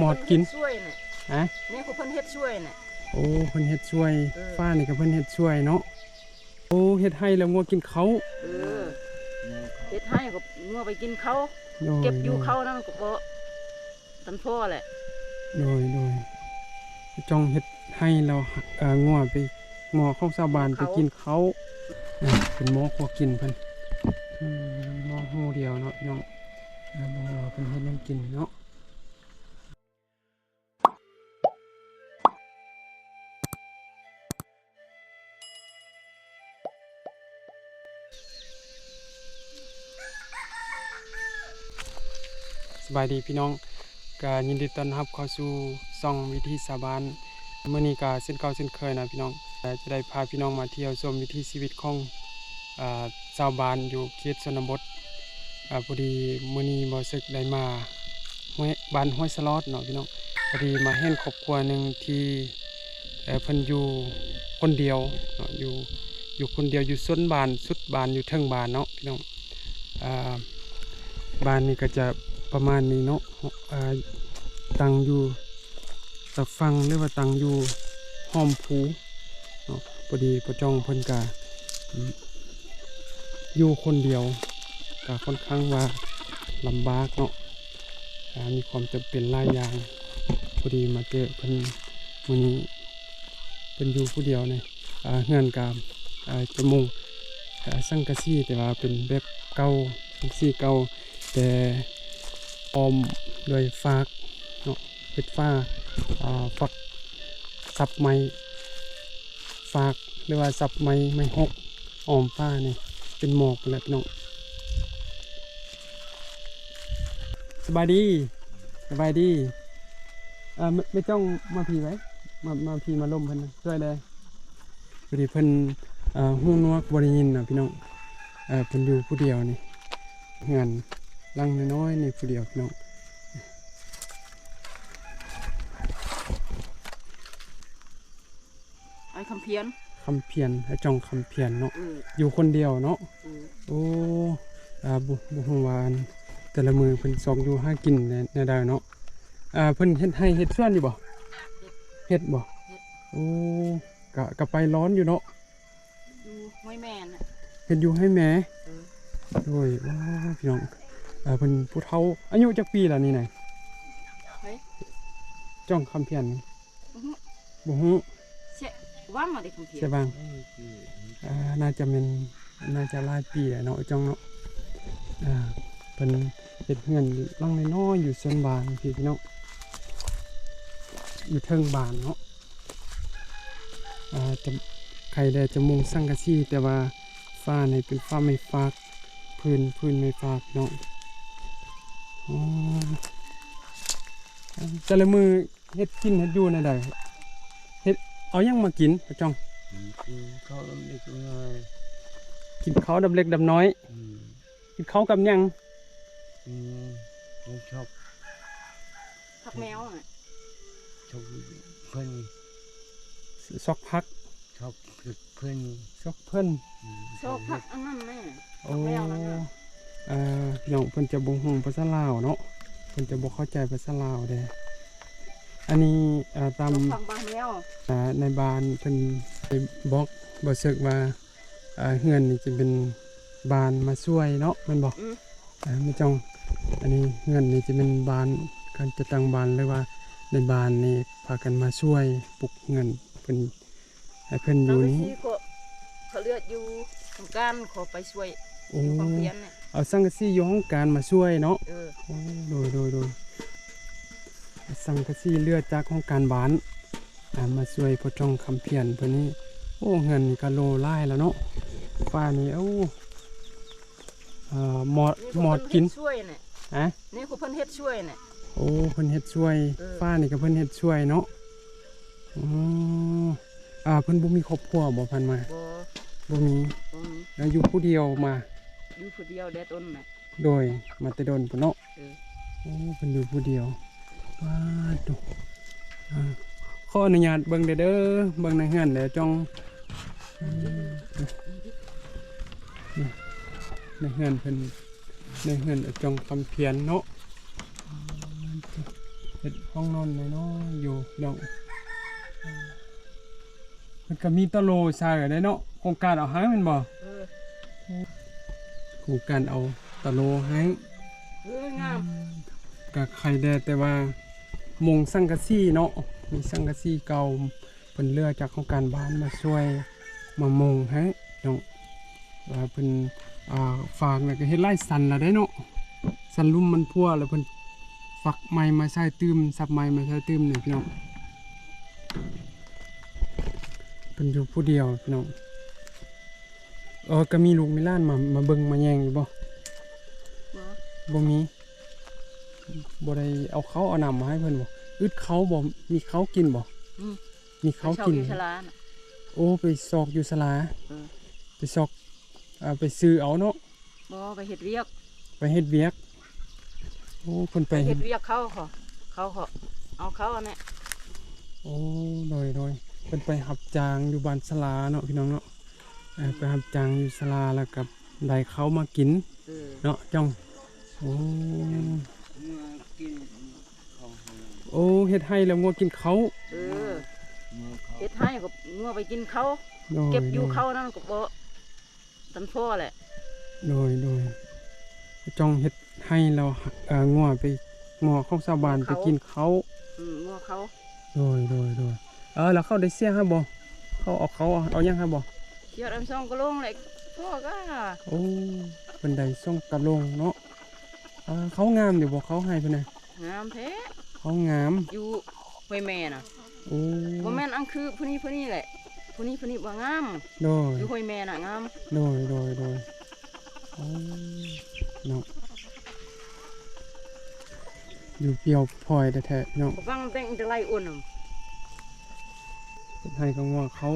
ມອດກິນ ເພິ່ນເຮັດສວນນະ ຮະ? ນີ້ກໍເພິ່ນເຮັດສວນນະ. ໂອ້ ເພິ່ນເຮັດສວນ ເອີ ຟານີ້ກໍເພິ່ນເຮັດສວນເນາະ. ໂອ້ ເຮັດໄຮ່ແລ້ວງົວກິນເຂົ້າ. ເອີ ເຮັດໄຮ່ກໍງົວໄປກິນເຂົ້າ. ໂດຍ ເກັບຢູ່ ໂດຍ ເຂົ້ານັ້ນກໍບໍ່ທັນພໍແຫຼະ. ໂດຍ ໂດຍ ຈ້ອງເຮັດໄຮ່ແລ້ວ ເອີ ງົວໄປ ງົວຂອງຊາວບ້ານໄປກິນເຂົ້າ. ເອີ ເປັນໝໍ້ຄົວກິນເພິ່ນ. ອືມ ໝໍ້ຮູດຽວເນາະພີ່ນ້ອງ. ເອີ ເບິ່ງວ່າເພິ່ນເຮັດຫຍັງກິນເນາະ. ສະບາຍດີພີ່ນ້ອງ, ກະຍິນດີຕ້ອນຮັບເຂົ້າສູ່ຊ່ອງວິຖີຊາວບ້ານ. ມື້ນີ້ກະເຊັ່ນເກົ່າເຊັ່ນເຄີຍນະພີ່ນ້ອງ, ກະຈະໄດ້ພາພີ່ນ້ອງມາທ່ຽວຊົມວິຖີຊີວິດຂອງ ອາ ຊາວບ້ານຢູ່ເຂດຊົນນະບົດ. ອາ ພໍດີມື້ນີ້ບ່າວເສິກໄດ້ມາຫ້ວຍ ບ້ານຫ້ວຍສະຫຼອດເນາະພີ່ນ້ອງ. ພໍດີມາເຫັນຄອບຄົວໜຶ່ງທີ່ ເອີ ເພິ່ນຢູ່ຄົນດຽວເນາະ, ຢູ່ ຢູ່ຄົນດຽວ ຢູ່ຊົນບ້ານ ສຸດບ້ານ ຢູ່ເທິງບ້ານເນາະພີ່ນ້ອງ. ອາ ບ້ານນີ້ກໍຈະປະມານນີ້ເນາະ, ອາ ຕັ້ງຢູ່ຕາຝັ່ງ ຫຼືວ່າຕັ້ງຢູ່ຫ້ອມພູເນາະ. ພໍດີພໍ່ຈ້ອງເພິ່ນກະ ອືມ ຢູ່ຄົນດຽວ ກະຄ່ອນຂ້າງວ່າລຳບາກເນາະ, ອາ ມີຄວາມຈຳເປັນຫຼາຍຢ່າງ. ພໍດີມາເຈີເພິ່ນມື້ນີ້ ເພິ່ນຢູ່ຜູ້ດຽວນີ້. ອາ ເຮືອນກະ ອາ ຈະມຸງ ອາ ສັງກະສີ ແຕ່ວ່າເປັນແບບເກົ່າ ສັງກະສີເກົ່າ ແຕ່ອ້ອມດ້ວຍຟາກເນາະ, ເຮັດຝາ ອາ ຟາກ ສັບໄມ້ຟາກ ຫຼືວ່າສັບໄມ້ ໄມ້ຫົກ ອ້ອມຝານີ້ ເປັນໝອກພຸ້ນແຫຼະພີ່ນ້ອງ. ສະບາຍດີ ສະບາຍດີ. ເອີ ແມ່ ແມ່ຈ້ອງມາພີ້ໄວ້ ມາ ມາພີ້ ມາລົມເພິ່ນຊ່ວຍແດ່. ພໍດີເພິ່ນ ເອີ ຫູໜວກ ບໍ່ໄດ້ຍິນນະພີ່ນ້ອງ. ເອີ ເພິ່ນຢູ່ຜູ້ດຽວນີ້ ເຮືອນຫຼັງນ້ອຍໆນີ້ ຜູ້ດຽວພີ່ນ້ອງ. ອ້າຍຄຳພຽນ ຄຳພຽນ ອ້າຍຈ້ອງຄຳພຽນເນາະ. ເອີ ຢູ່ຄົນດຽວເນາະ. ເອີ ໂອ້ ອາ ບໍ່ ບໍ່ຮູ້ວ່າ ອັນ ແຕ່ລະມື້ເພິ່ນຊອກຢູ່ຫາກິນແນວ ແນວໃດເນາະ. ອາ ເພິ່ນເຮັດໄຮ່ເຮັດສວນຢູ່ບໍ່? ເຮັດ ເຮັດບໍ່? ເຮັດ. ໂອ້ ກະ ກະໄປຮ້ອນຢູ່ເນາະ. ຢູ່ຫ້ວຍແມ່ນະ ເຮັດຢູ່ໄຮ່ແມ່. ເອີ ໂດຍ. ວ້າ ພີ່ນ້ອງ ເອີ ເພິ່ນຜູ້ເຖົ້າ ອາຍຸຈັກປີລະນີ້ນະ? ໃຜ? ຈ້ອງຄຳພຽນ. ບໍ່ຮູ້ ບໍ່ຮູ້. ເຊ ຫວັງວ່າໄດ້ຄຳພຽນ ເຊຫວັງ. ອືມ ອືມ ອາ ໜ້າຈະແມ່ນ ໜ້າຈະຫຼາຍປີແລ້ວເນາະ ຈ້ອງເນາະ. ອາ ເພິ່ນເຮັດເຮືອນຫຼັງນ້ອຍໆຢູ່ສ່ວນບ້ານພີ້ ພີ່ນ້ອງ ຢູ່ເທິງບ້ານເນາະ. ອາ ຈະ ໄຂແດ່ຈະມຸງສັງກະສີ ແຕ່ວ່າຝານີ້ເປັນຝາໄມ້ຟາກ ພື້ນ ພື້ນໄມ້ຟາກເນາະ. ອໍ ແຕ່ລະມື້ເຮັດກິນເຮັດຢູ່ແນວໃດ? ເຮັດ ເອົາຫຍັງມາກິນ ພໍ່ຈ້ອງ? ກິນເຂົ້າດຳເລັກດຳນ້ອຍ ກິນເຂົ້າດຳເລັກດຳນ້ອຍ. ອືມ ກິນເຂົ້າກັບຫຍັງ? ອືມ ກັບຊອກ ຜັກແມວນະ ຊອກເພິ່ນ ຊອກຜັກ ຊອກເພິ່ນ ຊອກເພິ່ນ. ອືມ ຊອກຜັກອັນນັ້ນແມ່ ໂອ້ ແມວນັ້ນນະ. ເອີ ພີ່ນ້ອງເພິ່ນຈະບໍ່ຮູ້ພາສາລາວເນາະ, ເພິ່ນຈະບໍ່ເຂົ້າໃຈພາສາລາວເດ້. ອັນນີ້ ເອີ ຕາມ ຊອກຜັກບັກແມວ ອາ ໃນບ້ານເພິ່ນໄດ້ບອກບ່າວເສິກວ່າ ອາ ເຮືອນນີ້ຈະເປັນບ້ານມາຊ່ວຍເນາະ ແມ່ນບໍ່? ອືມ ອາ ແມ່ຈ້ອງ ອັນນີ້ເຮືອນນີ້ຈະເປັນບ້ານ ການຈັດຕັ້ງບ້ານ ຫຼືວ່າໃນບ້ານນີ້ພາກັນມາຊ່ວຍປຸກເຮືອນເພິ່ນ ໃຫ້ເພິ່ນຢູ່ນີ້. ສັງກະສີກໍເຂົາເລືອກຢູ່ໂຄງການ ເຂົາໄປຊ່ວຍ. ໂອ້ ຢູ່ຄຳພຽນນີ້ ເອົາສັງກະສີຢູ່ຫ້ອງການມາຊ່ວຍເນາະ. ເອີ ໂອ້ ໂດຍ ໂດຍ ໂດຍ. ສັງກະສີເລືອກຈາກຫ້ອງການບ້ານ ອາ ມາຊ່ວຍພໍ່ຈ້ອງຄຳພຽນເພິ່ນນີ້. ໂອ້ ເຮືອນນີ້ກະໂລຫຼາຍແລ້ວເນາະ ຝານີ້. ໂອ້ ເອີ ໝອດ ນີ້ກໍ ໝອດກິນ ເພິ່ນເຮັດຊ່ວຍນະ ຮະ? ນີ້ກໍເພິ່ນເຮັດຊ່ວຍນະ. ໂອ້ ເພິ່ນເຮັດຊ່ວຍ. ເອີ ຝານີ້ກໍເພິ່ນເຮັດຊ່ວຍເນາະ. ອໍ ອາ ເພິ່ນບໍ່ມີຄອບຄົວບໍ່ ຜ່ານມາ? ບໍ່ ບໍ່ມີ ບໍ່ມີ. ແລ້ວຢູ່ຜູ້ດຽວມາ? ຢູ່ຜູ້ດຽວແຕ່ດົນນະ. ໂດຍ ມາແຕ່ດົນພຸ້ນເນາະ. ເອີ ໂອ້ ເພິ່ນຢູ່ຜູ້ດຽວ. ປາດໂທ້ ອາ ຂໍອະນຸຍາດເບິ່ງແດ່ເດີ ເບິ່ງໃນເຮືອນແດ່ຈ້ອງ. ອືມ ໃນເຮືອນເພິ່ນ ໃນເຮືອນອ້າຍຈ່ອງຄຳພຽນເນາະ. ເຮັດຫ້ອງນອນນ້ອຍໆຢູ່ເນາະ. ເພິ່ນກໍມີຕະໂຫຼໃສ່ໄດ້ເນາະ. ໂຄງການເອົາໃຫ້ແມ່ນບໍ່? ເອີ ໂຄງການເອົາຕະໂຫຼໃຫ້. ເອີ ງາມ. ກໍໄຄແດ່ ແຕ່ວ່າມຸງສັງກະສີເນາະ, ມີສັງກະສີເກົ່າ ເພິ່ນເຫຼືອຈາກໂຄງການບ້ານມາຊ່ວຍມາມຸງໃຫ້ເນາະ. ວ່າເພິ່ນ ອ່າ ຝາກແລ້ວກໍເຮັດຫຼາຍຊັ້ນລະເດ້ເນາະ, ຊັ້ນລຸ່ມມັນຮົ່ວ ແລ້ວເພິ່ນຝັກໃໝ່ມາໃສ່ຕື່ມ ສັບໃໝ່ມາໃສ່ຕື່ມນີ້ພີ່ນ້ອງ. ເພິ່ນຢູ່ຜູ້ດຽວພີ່ນ້ອງ. ເອີ ກໍມີລູກມີຫຼານມາ ມາເບິ່ງມາແຍງຢູ່ບໍ່? ບໍ່ ບໍ່ມີ. ບໍ່ໄດ້ເອົາເຂົ້າເອົານ້ຳມາໃຫ້ເພິ່ນບໍ່? ອຶດເຂົ້າບໍ່? ມີເຂົ້າກິນບໍ່? ອືມ ມີເຂົ້າກິນ. ໄປຊອກຢູ່ສາລານະ. ໂອ້ ໄປຊອກຢູ່ສາລາ. ເອີ ໄປຊອກ ເອີ ໄປຊື້ເອົາເນາະ. ບໍ່ ໄປເຮັດວຽກ. ໄປເຮັດວຽກ. ໂອ້ ເພິ່ນໄປ ໄປເຮັດວຽກເຂົາ ເຂົາ ເຂົາ ເຂົາເອົາເຂົ້າອັນນີ້. ໂອ້ ໂດຍ ໂດຍ ເພິ່ນໄປຮັບຈ້າງຢູ່ບ້ານສາລາເນາະ ພີ່ນ້ອງເນາະ. ເອີ ໄປຮັບຈ້າງຢູ່ສາລາ ແລ້ວກໍໄດ້ເຂົ້າມາກິນ ເອີ ເນາະ ຈ້ອງ. ໂອ້ ເມື່ອກິນ ໂອ້ ເຮັດໄຮ່ແລ້ວງົວກິນເຂົ້າ. ເອີ ເຮັດໄຮ່ກໍງົວໄປກິນເຂົ້າ. ໂດຍ ເກັບຢູ່ເຂົ້ານັ້ນກໍບໍ່ທັນພໍແຫຼະ. ໂດຍ ໂດຍ ຈ້ອງເຮັດໄຮ່ແລ້ວ ເອີ ງົວໄປ ງົວຂອງຊາວບ້ານໄປກິນເຂົ້າ. ອືມ ງົວເຂົ້າ. ໂດຍ ໂດຍ ໂດຍ. ເອີ ແລ້ວເຂົາໄດ້ເສຍໃຫ້ບໍ່? ເຂົາເອົາ ເຂົາເອົາຫຍັງໃຫ້ບໍ່? ເສຍອັນສອງກະໂຫຼງແຫຼະ ພໍກະ. ໂອ້ ເພິ່ນໄດ້ສອງກະໂຫຼງເນາະ. ເອີ ເຂົາງາມຢູ່ບໍ່ ເຂົາໄຮ່ເພິ່ນນະ? ງາມແທ້ ເຂົາງາມ. ຢູ່ຫ້ວຍແມ່ນະ. ໂອ້ ບໍ່ແມ່ນອັນຄືຜູ້ນີ້ ຜູ້ນີ້ແຫຼະ ຜູ້ນີ້ ຜູ້ນີ້ບໍ່ງາມ. ໂດຍ ຢູ່ຫ້ວຍແມ່ນະງາມ. ໂດຍ ໂດຍ ໂດຍ. ໂອ້ ເນາະ ຢູ່ປ່ຽວພອຍແທ້ໆເນາະ. ບັງແຕ່ງແຕ່ໄລ່ອຸ່ນ ເຮັດໄຮ່ກໍງົວເຂົ້າ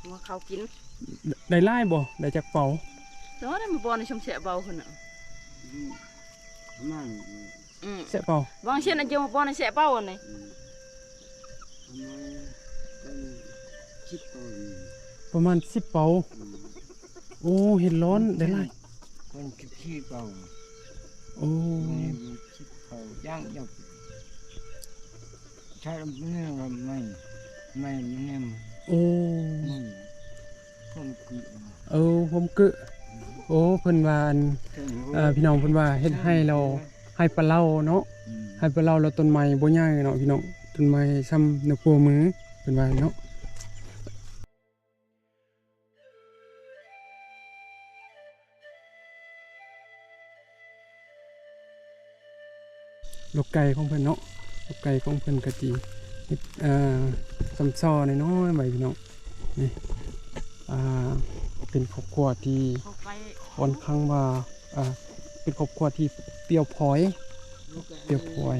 ງົວເຂົ້າກິນ. ໄດ້ຫຼາຍບໍ່? ໄດ້ຈັກເປົາ? ໂອ້ ໄດ້ມາບ່ອນໃນຊຸມແຊະເປົາພຸ້ນນະ. ອືມ ປະມານ ອືມ ແຊະເປົາ ບາງເຊັ່ນອັນເຈົ້າມາບ່ອນໃນແຊະເປົາອັນນີ້. ອືມ ປະມານ ເປັນສິບເປົາ. ປະມານສິບເປົາ. ອືມ ໂອ້ ເຮັດຮ້ອນໄດ້ຫຼາຍ ເປັນສິບສີ່ເປົາ. ໂອ້ ສິບເປົາຢ່າງດຽວ. ໃຊ້ແລ້ວມັນແນວວ່າໄມ້ ໄມ້ມັນແນວ. ໂອ້ ໄມ້ ໂຮມກື ເອີ ໂຮມກື. ໂອ້ ເພິ່ນວ່າອັນ ເອີ ພີ່ນ້ອງເພິ່ນວ່າເຮັດໄຮ່ແລ້ວ ໄຮ່ປາເລົາເນາະ. ອືມ ໄຮ່ປາເລົາແລ້ວຕົ້ນໄມ້ບໍ່ໃຫຍ່ເນາະ ພີ່ນ້ອງ, ຕົ້ນໄມ້ຊ່ຳນິ້ວໂປ້ມື ເພິ່ນວ່າເນາະ. ລູກໄກ່ຂອງເພິ່ນເນາະ, ລູກໄກ່ຂອງເພິ່ນກໍຊິເຮັດ ເອີ ຊ່ຳຊໍນ້ອຍໆໄວ້ ພີ່ນ້ອງ. ນີ້ ອ່າ ເປັນຄອບຄົວທີ່ຄ່ອນຂ້າງວ່າ ອ່າ ເປັນຄອບຄົວທີ່ປ່ຽວພອຍ ປ່ຽວພອຍ.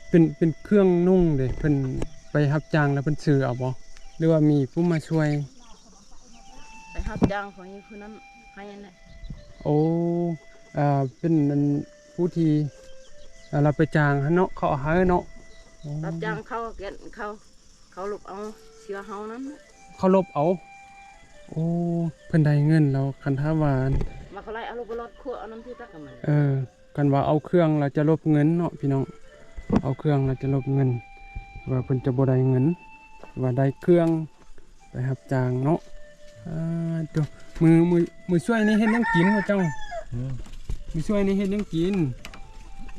ເປັນ ເປັນເຄື່ອງນຸ່ງເດ້ ເພິ່ນໄປຮັບຈ້າງແລ້ວເພິ່ນຊື້ເອົາບໍ່ ຫຼືວ່າມີຜູ້ມາຊ່ວຍ? ໄປຮັບຈ້າງຂອງຜູ້ນັ້ນໃຫ້ນັ້ນແຫຼະ. ໂອ້ ເປັນອັນຜູ້ທີ່ ເອີ ລາວໄປຈ້າງຫັ້ນເນາະ ເຂົາເອົາໃຫ້ເນາະ. ໂອ້ ຮັບຈ້າງເຂົາ ເຂົາ ເຂົາລົບເອົາເສື້ອເຮົານັ້ນ ເຂົາລົບເອົາ. ໂອ້ ເພິ່ນໄດ້ເງິນແລ້ວ ຄັນຖ້າວ່າ ວ່າເຂົາໄລ່ເອົາລົບບໍ່ລອດຄົວ ເອົານຳທີ່ຕັກກັນມາ. ເອີ ຄັນວ່າເອົາເຄື່ອງແລ້ວຈະລົບເງິນເນາະ ພີ່ນ້ອງ, ເອົາເຄື່ອງແລ້ວຈະລົບເງິນ ວ່າເພິ່ນຈະບໍ່ໄດ້ເງິນ ວ່າໄດ້ເຄື່ອງໄປຮັບຈ້າງເນາະ. ອ່າ ໂຕ ມື້ ມື້ ມື້ຊ່ວຍນີ້ເຮັດຫຍັງກິນເຈົ້າ? ອືມ ມື້ຊ່ວຍນີ້ເຮັດຫຍັງກິນ?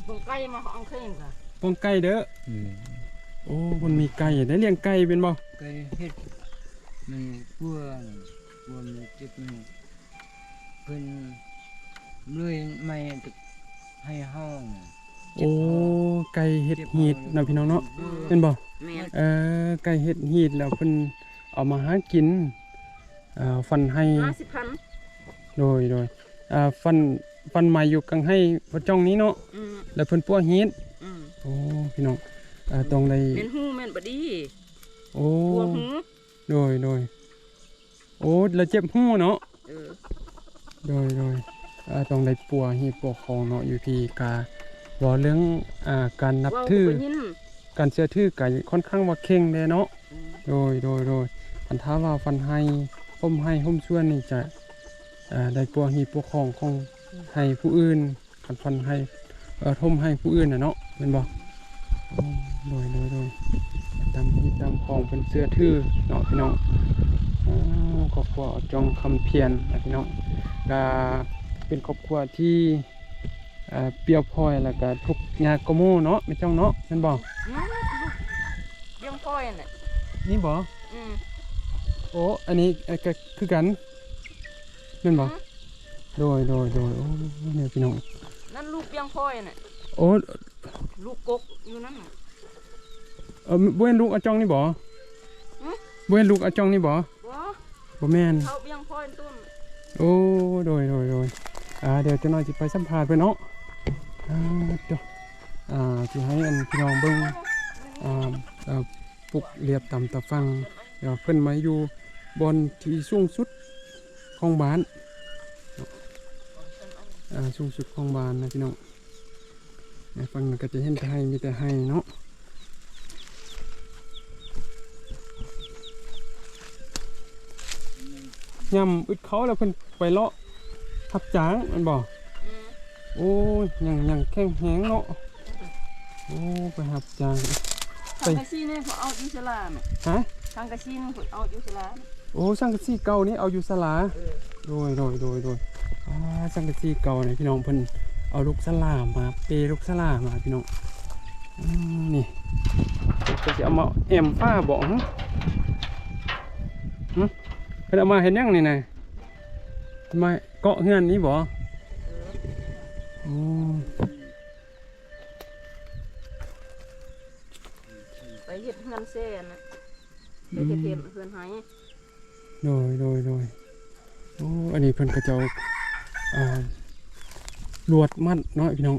ປອງໄກ່ມາເອົາເຄື່ອງກະ ປອງໄກ່ເດີ. ອືມ ໂອ້ ເພິ່ນມີໄກ່ ໄດ້ລ້ຽງໄກ່ແມ່ນບໍ່? ໄກ່ເຮັດ ມັນກົວ ກົວມັນເຈັບ ມັນ ເພິ່ນເລີຍໃໝ່ໃຫ້ເຮົາ. ໂອ້ ເຈັບເຮົາ ໄກ່ເຮັດຮີດເນາະ ພີ່ນ້ອງເນາະ. ອືມ ແມ່ນບໍ່? ແມ່ນ ເອີ ໄກ່ເຮັດຮີດແລ້ວເພິ່ນເອົາມາຫາກິນ ເອີ ຟັນໄຮ່ ຫ້າສິບພັນ. ໂດຍ ໂດຍ ເອີ ຟັນ ຟັນໄມ້ຢູ່ກາງໄຮ່ພໍ່ຈ້ອງນີ້ເນາະ. ອືມ ແລ້ວເພິ່ນປົວຮີດ. ອືມ ໂອ້ ພີ່ນ້ອງ ເອີ ຕ້ອງໄດ້ ແມ່ນຫູ ແມ່ນບໍ່ດີ. ໂອ້ ປົວຫູ. ໂດຍ ໂດຍ ໂອ້ ລະເຈັບຫູເນາະ. ເອີ ໂດຍ ໂດຍ ເອີ ຕ້ອງໄດ້ປົວຮີດປົວຄອງເນາະ. ຢູ່ທີ່ກະເວົ້າເລື່ອງ ອ່າ ການນັບຖື ເວົ້າບໍ່ໄດ້ຍິນ ການເຊື່ອຖືກໍຄ່ອນຂ້າງວ່າເຄັ່ງແດ່ເນາະ. ອືມ ໂດຍ ໂດຍ ໂດຍ. ຄັນຖ້າວ່າຝັນໄຮ່ ຮົ່ມໄຮ່ຮົ່ມສວນນີ້ຈະ ເອີ ໄດ້ປົວຮີປົວຄອງຂອງ ອືມ ໄຮ່ຜູ້ອື່ນ ຄັນຝັນໄຮ່ ເອີ ຮົ່ມໄຮ່ຜູ້ອື່ນນະເນາະ ແມ່ນບໍ່? ໂດຍ ໂດຍ ໂດຍ. ຕາມຮີຕາມຄອງເພິ່ນເຊື່ອຖືເນາະ ພີ່ນ້ອງ. ໂອ້ ຄອບຄົວອາຈ່ອງຄຳພຽນນະ ພີ່ນ້ອງ ກະເປັນຄອບຄົວທີ່ ເອີ ປ່ຽວພ້ອຍ ແລ້ວກະທຸກຍາກກວ່າໝູ່ເນາະ ແມ່ຈ່ອງເນາະ ແມ່ນບໍ່? ອືມ ລູກປ່ຽວພ້ອຍນະ ນີ້ບໍ່? ອືມ ໂອ້ ອັນນີ້ ເອີ ກະຄືກັນ ແມ່ນບໍ່? ອືມ ໂດຍ ໂດຍ ໂດຍ. ໂອ້ ນີ້ພີ່ນ້ອງ ນັ້ນລູກປ່ຽວພ້ອຍນະ. ໂອ້ ລູກກົກຢູ່ນັ້ນນະ. ເອີ ບໍ່ແມ່ນລູກອາຈ່ອງນີ້ບໍ່? ຫຶ? ບໍ່ແມ່ນລູກອາຈ່ອງນີ້ບໍ່? ບໍ່ ບໍ່ແມ່ນ ເຂົາປ່ຽວພ້ອຍຕົ້ນ. ໂອ້ ໂດຍ ໂດຍ ໂດຍ. ອ່າ ດຽວຈັກໜ້ອຍຊິໄປສຳພາດເພິ່ນເນາະ. ອ່າ ໂຕ ອ່າ ຊິໃຫ້ອັນພີ່ນ້ອງເບິ່ງ ອ່າ ເອີ ປຸກລຽບຕາມຕາຝັ່ງ ແລ້ວເພິ່ນມາຢູ່ບ່ອນທີ່ສູງສຸດຂອງບ້ານ ອ່າ ສູງສຸດຂອງບ້ານນະ ພີ່ນ້ອງ. ໃນຝັ່ງນັ້ນກໍຈະເຫັນແຕ່ໄຮ່ ມີແຕ່ໄຮ່ເນາະ. ຍາມອຶດເຂົ້າແລ້ວເພິ່ນໄປເລາະຮັບຈ້າງແມ່ນບໍ່? ອືມ ໂອ້ຍ ຍັງ ຍັງແຂງແຮງເນາະ. ໂອ້ ໄປຮັບຈ້າງ ໄປ ສັງກະສີນີ້ເຂົາເອົາຢູ່ສາລາແມ່ນ. ຮະ? ສັງກະສີນີ້ເຂົາເອົາຢູ່ສາລາ. ໂອ້ ສັງກະສີເກົ່ານີ້ເອົາຢູ່ສາລາ. ເອີ ໂດຍ ໂດຍ ໂດຍ ໂດຍ. ອ່າ ສັງກະສີເກົ່ານີ້ ພີ່ນ້ອງ ເພິ່ນເອົາລູກສາລາມາ ເປລູກສາລາມາ ພີ່ນ້ອງ. ອືມ ນີ້ ເພິ່ນຊິເອົາມາແອ້ມຝາບໍ່? ຫຶ? ຫຶ? ເພິ່ນເອົາມາເຮັດຫຍັງນີ້ນະ? ມາເກາະເຮືອນນີ້ບໍ່? ເອີ ໂອ້ ໄປເຮັດເຮືອນແຊ່ນະ ໄປເຮັດເຮືອນ ອືມ ເຮືອນໄຮ່. ໂດຍ ໂດຍ ໂດຍ. ໂອ້ ອັນນີ້ເພິ່ນກໍຈະເອົາ ອ່າ ລວດມັດເນາະ ພີ່ນ້ອງ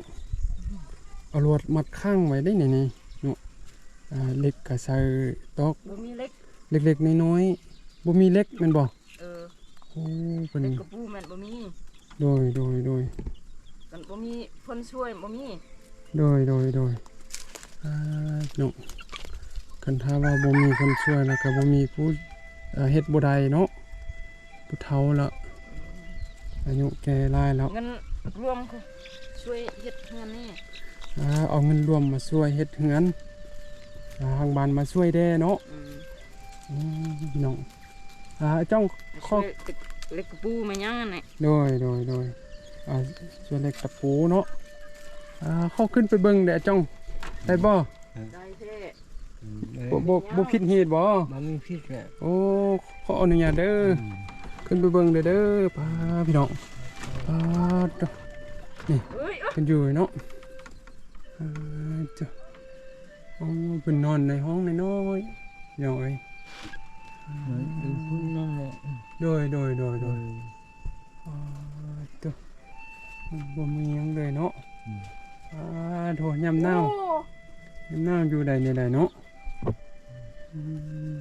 ເອົາລວດມັດຂັງໄວ້ໄດ໋ໃນນີ້ເນາະ. ອ່າ ເຫຼັກກໍໃສ່ຕອກ ບໍ່ມີເຫຼັກ ເລັກໆນ້ອຍໆ ບໍ່ມີເຫຼັກແມ່ນບໍ່? ເອີ ໂອ້ ເພິ່ນ ເຫຼັກກະປູແມ່ນບໍ່ມີ. ໂດຍ ໂດຍ ໂດຍ. ຄັນບໍ່ມີຄົນຊ່ວຍບໍ່ມີ. ໂດຍ ໂດຍ ໂດຍ. ອ່າ ເນາະ ຄັນຖ້າວ່າບໍ່ມີຄົນຊ່ວຍແລ້ວກໍບໍ່ມີຜູ້ ເຮັດບໍ່ໄດ້ເນາະ ຜູ້ເຖົ້າແລ້ວ ອາຍຸແກ່ຫຼາຍແລ້ວ. ເງິນລວມຊ່ວຍເຮັດເຮືອນນີ້. ອ່າ ເອົາເງິນລວມມາຊ່ວຍເຮັດເຮືອນ ອ່າ ທາງບ້ານມາຊ່ວຍແດ່ເນາະ. ອືມ ອືມ ພີ່ນ້ອງ. ອ່າ ອາຈ່ອງ ຂໍ ເຫຼັກ ເຫຼັກຕະປູມາຫຍັງຫັ້ນແຫຼະ. ໂດຍ ໂດຍ ໂດຍ. ອ່າ ສ່ວນເຫຼັກຕະປູເນາະ. ອ່າ ຂໍຂຶ້ນໄປເບິ່ງເດີ້ ອາຈ່ອງ ໄດ້ບໍ່? ໄດ້ແທ້. ອືມ ບໍ່ ບໍ່ ບໍ່ຜິດຮີດບໍ່? ບໍ່ມີຜິດແຫຼະ. ໂອ້ ຂໍອະນຸຍາດເດີ້. ອືມ ຂຶ້ນໄປເບິ່ງເດີ້ ເດີ້. ປ້າ ພີ່ນ້ອງ ປ້າດ ນີ້ ເອີຍ ເພິ່ນຢູ່ເນາະ. ອ່າ ໂອ້ ເພິ່ນນອນໃນຫ້ອງນ້ອຍໆ ພີ່ນ້ອງເອີຍ. ເອີ ເປັນຜູ້ນັ້ນແຫຼະ. ໂດຍ ໂດຍ ໂດຍ ໂດຍ. ເອີ ອໍ ໂຕ ບໍ່ມີຫຍັງເລີຍເນາະ. ອືມ ອາ ໂທ ຍາມໜາວ ໂອ້ ຍາມໜາວຢູ່ໃດແນວໃດເນາະ. ອືມ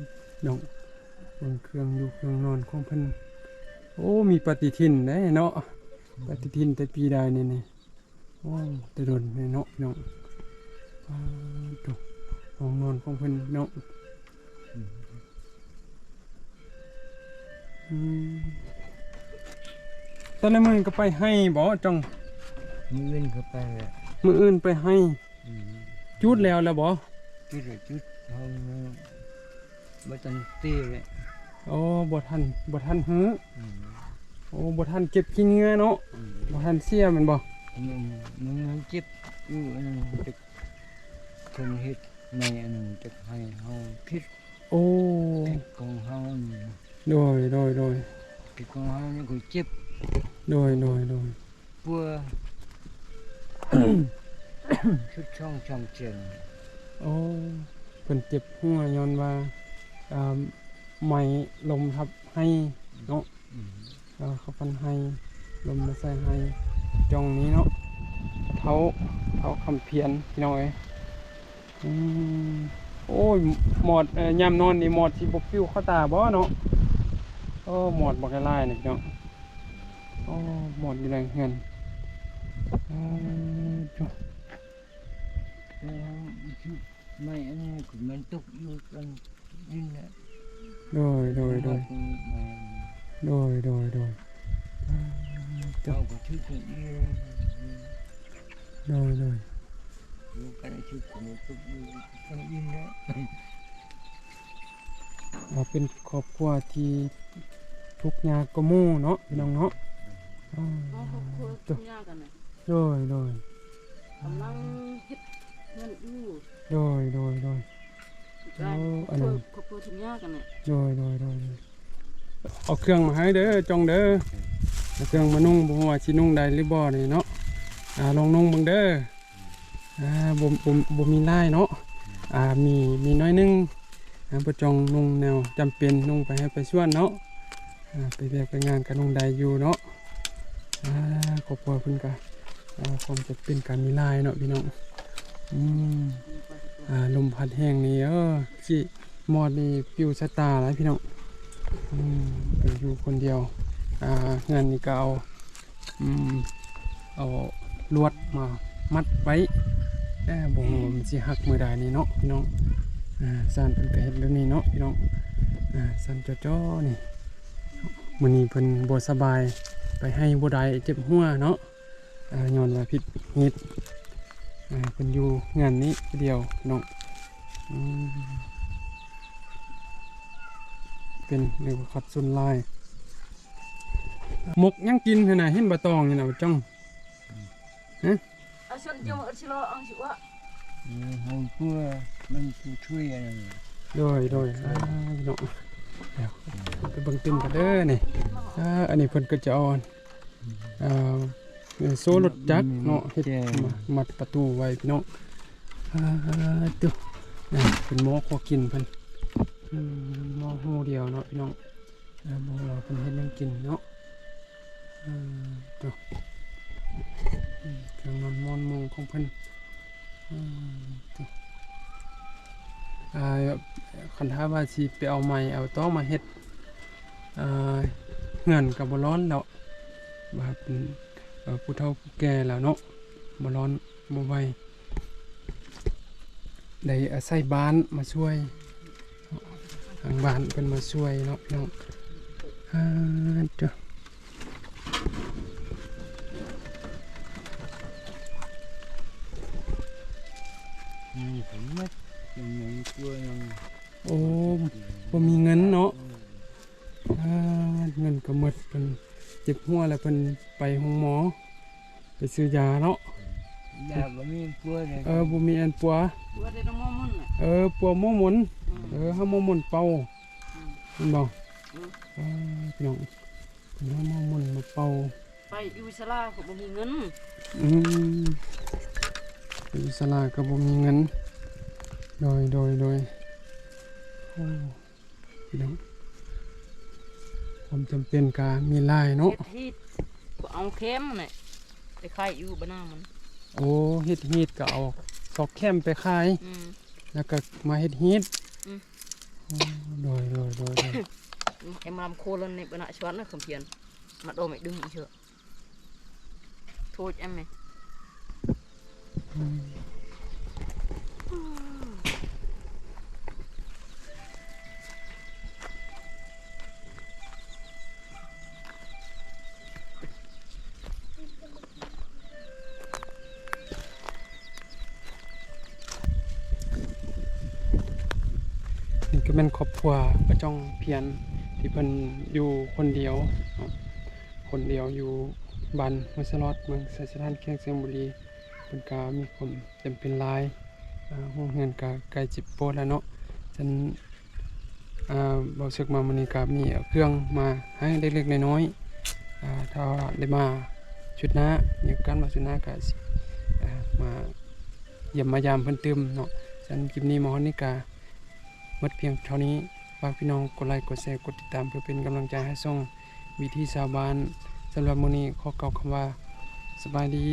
ນ້ອງ ເບິ່ງເຄື່ອງຢູ່ເຄື່ອງນອນຂອງເພິ່ນ. ໂອ້ ມີປະຕິທິນເດ້ເນາະ. ອືມ ປະຕິທິນແຕ່ປີໃດນີ້ນີ້? ໂອ້ ແຕ່ດົນແລ້ວເນາະ ພີ່ນ້ອງ. ປາດໂທ້ ຫ້ອງນອນຂອງເພິ່ນເນາະ. ອືມ ອືມ ແຕ່ລະມື້ກໍໄປໄຮ່ບໍ່ ຈ່ອງ? ມື້ອື່ນກໍໄປແຫຼະ. ມື້ອື່ນໄປໄຮ່. ອືມ ຈູດແລ້ວລະບໍ່? ຈູດແລ້ວ ຈູດ ເຮົາ ບໍ່ທັນຕີເລີຍ. ໂອ້ ບໍ່ທັນ ບໍ່ທັນຮື້. ອືມ ໂອ້ ບໍ່ທັນເກັບຂີ້ເຫຍື້ອເນາະ. ອືມ ບໍ່ທັນເສຍແມ່ນບໍ່? ອືມ ມັນ ມັນເຈັບຢູ່ ອັນນັ້ນ ຈັກເພິ່ນເຮັດໃໝ່ ອັນນັ້ນ ຈັກໃຫ້ເຮົາຜິດ. ໂອ້ ຜິດຂອງເຮົານີ້. ໂດຍ ໂດຍ ໂດຍ. ຜິດຂອງເຮົານີ້ກໍເຈັບ. ໂດຍ ໂດຍ ໂດຍ. ປົວ ຊຸດຊ່ອງຊ່ຳເຈັນ. ໂອ້ ເພິ່ນເຈັບຫົວຍ້ອນວ່າ ອ່າ ໄມ້ລົມທັບໄຮ່ເນາະ. ອືມ ເອີ ເຂົາຝັນໄຮ່ ລົມມາໃສ່ໄຮ່ ຈ່ອງນີ້ເນາະ. ເຖົ້າ ເຖົ້າຄຳພຽນ ພີ່ນ້ອງເອີຍ. ອືມ ໂອ້ຍ ໝອດ ເອີ ຍາມນອນນີ້ໝອດຊິບໍ່ປິວເຂົ້າຕາບໍ່ເນາະ. ໂອ້ ໝອດບັກຫຼາຍໆນີ້ເນາະ. ໂອ້ ໝອດຢູ່ໃນເຮືອນ. ເອີ ໂທ້ ເອີ ເອີ ໄມ້ອັນນີ້ຄືມັນຕົກຢູ່ກາງດິນນະ. ໂດຍ ໂດຍ ໂດຍ ໂດຍ ໂດຍ ໂດຍ ເຈົ້າກໍຖືກເອົາອີກ. ໂດຍ ໂດຍ ຢູ່ກັນຖືກກໍຕົກຢູ່ກາງດິນນະ. ອ່າ ເປັນຄອບຄົວທີ່ທຸກຍາກກວ່າໝູ່ເນາະ ພີ່ນ້ອງເນາະ. ອ່າ ຄອບຄົວທຸກຍາກກັນນະ. ໂດຍ ໂດຍ ກຳລັງເຮັດເຮືອນຢູ່. ໂດຍ ໂດຍ ໂດຍ. ໂອ້ ອັນນັ້ນ ຄອບຄົວທຸກຍາກກັນນະ. ໂດຍ ໂດຍ ໂດຍ ໂດຍ. ເອົາເຄື່ອງມາໃຫ້ເດີ ຈ່ອງເດີ ເອົາເຄື່ອງມານຸ່ງ ບໍ່ຮູ້ວ່າຊິນຸ່ງໄດ້ຫຼືບໍ່ນີ້ເນາະ. ອ່າ ລອງນຸ່ງເບິ່ງເດີ. ອ່າ ບໍ່ ບໍ່ ບໍ່ມີຫຼາຍເນາະ. ອ່າ ມີ ມີໜ້ອຍໜຶ່ງ. ອ່າ ບໍ່ຈ່ອງນຸ່ງແນວຈຳເປັນ ນຸ່ງໄປໄຮ່ໄປສວນເນາະ. ອ່າ ໄປວຽກໄປງານກໍນຸ່ງໄດ້ຢູ່ເນາະ. ອ່າ ຄອບຄົວເພິ່ນກໍ ອ່າ ຄວາມຈຳເປັນກໍມີຫຼາຍເນາະ ພີ່ນ້ອງ. ອືມ ອ່າ ລົມພັດແຮງນີ້ ເອີ ຊິໝອດນີ້ປິວຊະຕາຫຼາຍ ພີ່ນ້ອງ. ອືມ ເປັນຢູ່ຄົນດຽວ. ອ່າ ເຮືອນນີ້ກໍເອົາ ອືມ ເອົາລວດມາມັດໄວ້. ເອີ ບໍ່ຮູ້ວ່າມັນຊິຫັກມື້ໃດນີ້ເນາະ ພີ່ນ້ອງ. ອ່າ ຊານເພິ່ນກໍເຮັດແບບນີ້ເນາະ ພີ່ນ້ອງ. ອ່າ ຊານຈໍໆນີ້. ມື້ນີ້ເພິ່ນບໍ່ສະບາຍ ໄປໄຮ່ບໍ່ໄດ້ ເຈັບຫົວເນາະ. ອ່າ ຍ້ອນວ່າຜິດເຫດ. ອ່າ ເພິ່ນຢູ່ເຮືອນນີ້ຜູ້ດຽວເນາະ. ອືມ ເປັນເລື່ອງຂັດສົນຫຼາຍ. ໝົກຫຍັງກິນຫັ້ນນະ ເຫັນບໍ່ຕອງນີ້ນະ ຈ້ອງ. ຮະ? ເອົາຊົນຈະມາເອົາຊິລໍອັງຊິວະ. ເອີ ເຮົາຕົວະມັນຜູ້ຊ່ວຍອັນນັ້ນ. ໂດຍ ໂດຍ. ອ່າ ພີ່ນ້ອງ ດຽວໄປເບິ່ງຕື່ມກັນເດີນີ້. ອ່າ ອັນນີ້ເພິ່ນກໍຈະເອົາ ອ່າ ໂສ້ລົດຈັກເນາະ ເຮັດ ແຈ ມາມັດປະຕູໄວ້ ພີ່ນ້ອງ. ອ່າ ໂຕ ອ່າ ເປັນໝໍ້ຄົວກິນເພິ່ນ. ອືມ ໝໍ້ຮູດຽວເນາະ ພີ່ນ້ອງ. ອ່າ ບໍ່ຮູ້ວ່າເພິ່ນເຮັດຫຍັງກິນເນາະ. ເອີ ໂຕ ເຄື່ອງນອນໝອນມຸງຂອງເພິ່ນ. ເອີ ໂຕ ອ່າ ຄັນຖ້າວ່າຊິໄປເອົາໄມ້ເອົາຕອກມາເຮັດ ອ່າ ເຮືອນກໍບໍ່ລ້ອນແລ້ວ ວ່າເປັນ ເອີ ຜູ້ເຖົ້າຜູ້ແກ່ແລ້ວເນາະ ບໍ່ລ້ອນ ບໍ່ໄຫວ. ໄດ້ອາໄສບ້ານມາຊ່ວຍ ທາງບ້ານເພິ່ນມາຊ່ວຍເນາະ ພີ່ນ້ອງ. ອ່າ ເຈົ້າ ນີ້ກໍໝົດ ຍັງມີຕົວຍັງ ໂອ້ ບໍ່ມີເງິນເນາະ. ອ່າ ເງິນກໍໝົດ ເພິ່ນເຈັບຫົວແລ້ວເພິ່ນໄປໂຮງໝໍ ໄປຊື້ຢາເນາະ. ຢາບໍ່ມີອັນປົວເລີຍ. ເອີ ບໍ່ມີອັນປົວ. ປົວແຕ່ນ້ຳໝໍມົນນະ. ເອີ ປົວໝໍມົນ. ອືມ ເອີ ເອົາໝໍມົນເປົ່າ. ອືມ ແມ່ນບໍ່? ເອີ ເອີ ພີ່ນ້ອງ ເພິ່ນເອົາໝໍມົນມາເປົ່າ. ໄປຢູ່ສາລາກໍບໍ່ມີເງິນ. ອືມ ໄປຢູ່ສາລາກໍບໍ່ມີເງິນ. ໂດຍ ໂດຍ ໂດຍ. ໂອ້ ພີ່ນ້ອງ ຄວາມຈຳເປັນກະມີຫຼາຍເນາະ. ເຮັດຮີດກໍເອົາແຄມນັ້ນແຫຼະໄປຂາຍຢູ່ບ້ານນາມັນ. ໂອ້ ເຮັດຮີດກໍເອົາຊອກແຄມໄປຂາຍ. ອືມ ແລ້ວກໍມາເຮັດຮີດ. ອືມ ໂອ້ ໂດຍ ໂດຍ ໂດຍ ໂດຍ. ໄອ້ມາລຳໂຄລະນີ້ເປັນອາຊວນນະ ຄຳພຽນ ມາດອກໄມ້ດຶງອີເຊີ. ໂທດແອມແມ. ອືມ ນີ້ກໍແມ່ນຄອບຄົວປ້າຈ່ອງພຽນ ທີ່ເພິ່ນຢູ່ຄົນດຽວເນາະ. ຄົນດຽວຢູ່ບ້ານຫ້ວຍສະຫຼອດ ເມືອງໄຊສະຖານ ແຂວງໄຊຍະບູລີ. ເພິ່ນກະມີຄວາມຈຳເປັນຫຼາຍ ອາ ໂຮງເຮືອນກະໃກ້ຊິໂປດແລ້ວເນາະ. ສະນັ້ນ ອາ ເບົາເສິກມາມື້ນີ້ກະມີເອົາເຄື່ອງມາໃຫ້ເລັກໆນ້ອຍໆ. ອາ ຖ້າວ່າໄດ້ມາຊຸດໜ້າ ມີໂອກາດມາຊຸດໜ້າກະຊິ ອາ ມາຢ້ຽມມາຢາມເພິ່ນຕື່ມເນາະ. ສະນັ້ນຄລິບນີ້ມາຮອດນີ້ກະ ໝົດພຽງເທົ່ານີ້. ຝາກພີ່ນ້ອງກົດໄລ ກົດແຊ ກົດຕິດຕາມ ເພື່ອເປັນກຳລັງໃຈໃຫ້ຊ່ອງວິຖີຊາວບ້ານ. ສຳລັບມື້ນີ້ຂໍກ່າວຄຳວ່າ ສະບາຍດີ.